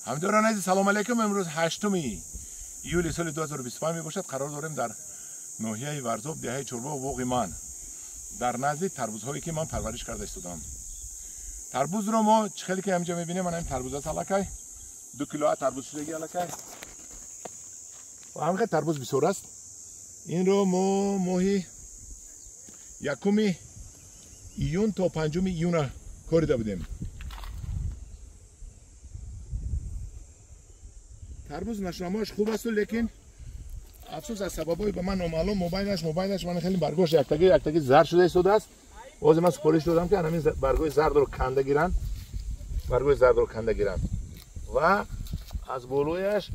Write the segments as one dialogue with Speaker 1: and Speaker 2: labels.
Speaker 1: ҳамдиёрон азиз, салом алейкум. Имрӯз 8 июли соли 2025 мебошад. Қарор дорем дар ноҳияи Варзоб, деҳаи Чорбоғ, боғи ман, дар назди тарбузҳое ки ман парвариш карда истодам. Тарбузро мо чӣ хеле ки ҳаминҷо мебинем, ман ҳамин тарбуз аст, аллакай 2 кило тарбуз шудаги аллакай. Ва ҳамин хел тарбуз бисёр аст. Инро мо моҳи 1 июн то 5 июна корида будем. Тарбуз нашунамояш хуб асту, лекин афсӯс аз сабабҳои ба ман номаълум мобайнаш ман хеле баргош яктаги зард шуда истодааст. Боз ман супориш додам ки ҳамин баргои зардро канда гиранд, баргои зардро канда гиранд ва аз болояш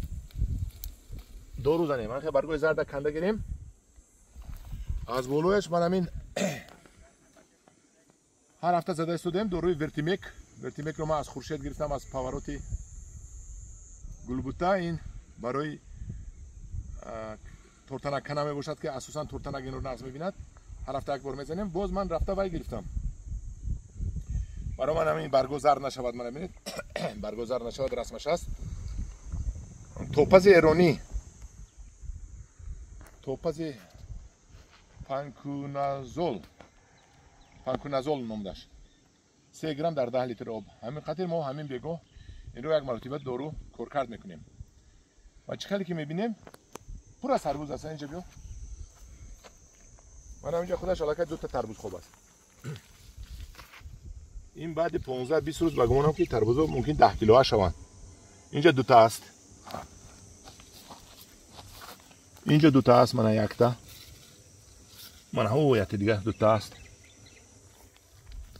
Speaker 1: дору занем. Ман хеле баргои зарда канда гирем, аз болояш ман ҳамин ҳар ҳафта зада истодем доруи Вертимек. Вертимекро ман аз Хуршед гирифтам, аз повороти Гулбута. Ин барои тортанаккана мебошад, ки асосан тортанак инро нағз мебинад. Ҳар ҳафта як бор мезанем. Боз ман рафта вай гирифтам. Барои ман ҳамин барго зард нашавад, мана бинед, барго зард нашавад, расмаш аст. Топази эронӣ, топази панкуназол, панкуназол номдаш. 3 грамм дар 10 литр об. Ҳамин қатир мо ҳамин бегоҳ инро як маротиба дору коркард мекунем. Ва чӣ хеле ки мебинем, пур аз тарбуз аст. Инҷа биё, ман ҳаминҷа худаш аллакай 2 та тарбуз хоб аст. Ин баъди 15-20 рӯз ба гумонам ки тарбузҳо мумкин 10 килоа шаванд. Инҷа 2 та аст, инҷа 2 та аст, мана якта, мана ҳо якта дига 2 та аст.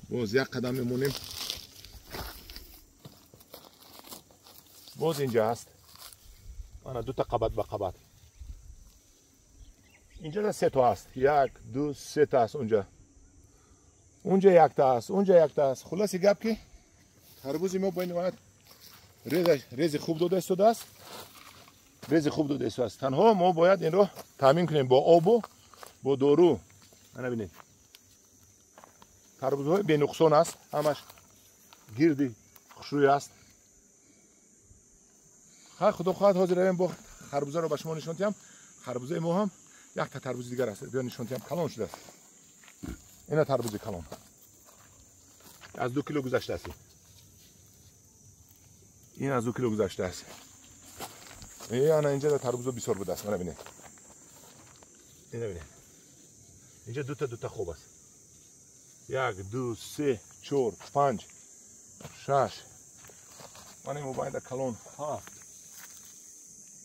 Speaker 1: Боз як қадам мемонем, боз инҷа аст, мана 2 та қабат ба қабат. Инҷа 3 та аст, 1, 2, 3 та аст. Унҷа 1 та аст, унҷа 1 та аст. Хулоси гап ки тарбузи мо бо ин ниҳоят рези хуб дода истодааст, рези хуб дода истодааст. Танҳо мо бояд инро таъмин кунем бо обу бо дору. Мана бинед, тарбузҳои бенуқсон аст, ҳамаш гирди хушрӯй аст. Худо хоҳад ҳозир равем бо харбузаро ба шумо нишон диҳам. Харбузаи мо ҳам якта тарбузи дигар аст, биё нишон диҳам, калон шудааст. Ина тарбузи калон аз 2 кило гузаштааст. Ин аз 2 кило гузаштааст. Ана инҷа тарбузо бисёр будааст. Мана бинед, ина бинед, инҷа 2 та хоб аст. 1, 2, 3, 4, 5, 6. Мана ин мобайнда калон 7,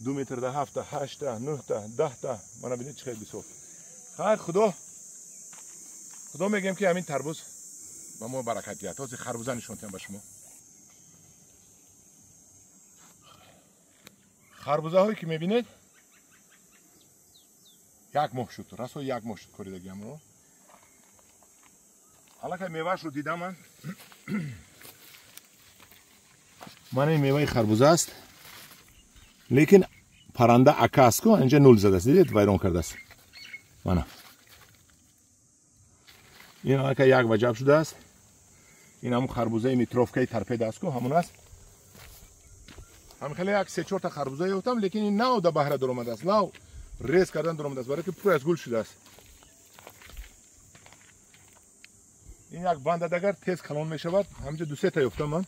Speaker 1: 2 метр да 7, 8, 9, 10 та. Мана бинед чӣ хел бисёр. Хайр, худо мегӯем ки ҳамин тарбуз ба мо баракат диҳад. Ҳозир харбуза нишон диҳам ба шумо. Харбузаҳое ки мебинед, 1 моҳ шуд, расо 1 моҳ шуд коридагиамро. Аллакай меваашро дидам ман. Мана ин меваи харбуза аст, лекин парранда ака аст ку, инҷа нул задааст, дидед, вайрон кардааст. Мана ин аллакай 1 ваҷаб шудааст. Ин ҳамун харбузаи митровкаи торпеда аст ку, ҳамун аст. Ҳамин хеле як 3-4 та харбуза ёфтам, лекин ин нав да баҳра даромадааст, нав рез кардан даромадааст, барои ки пур аз гул шудааст. Ин як банда дагар тез калон мешавад. Ҳаминҷа 2-3 та ёфтам ман,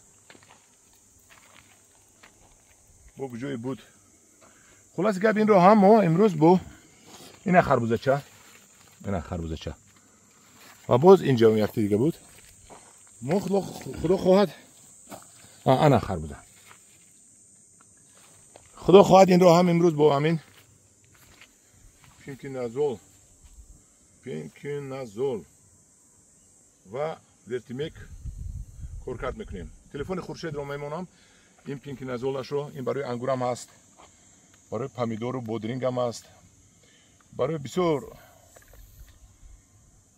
Speaker 1: бо куҷое буд. Хулоси гап, инро ҳам мо имрӯз бо ина харбузача, ина харбузача ва боз инҷа якта дига буд. Мо худо хоҳад ана харбуза, худо хоҳад инро ҳам имрӯз бо ҳамин пинкиназол ва Вертимек коркард мекунем. Телефони Хуршедро мемонам. Ин пинкиназолашро, ин барои ангурам ҳаст, барои помидору бодрингам ҳаст, барои бисёр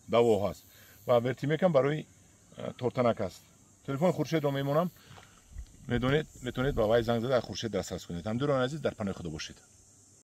Speaker 1: даво ҳаст ва Вертимекам барои тортанак аст. Телефони Хуршедро мемонам, метавонед ба вай занг зада Хуршед дастрас кунед. Ҳамдиёрони азиз, дар паноҳи Худо бошед.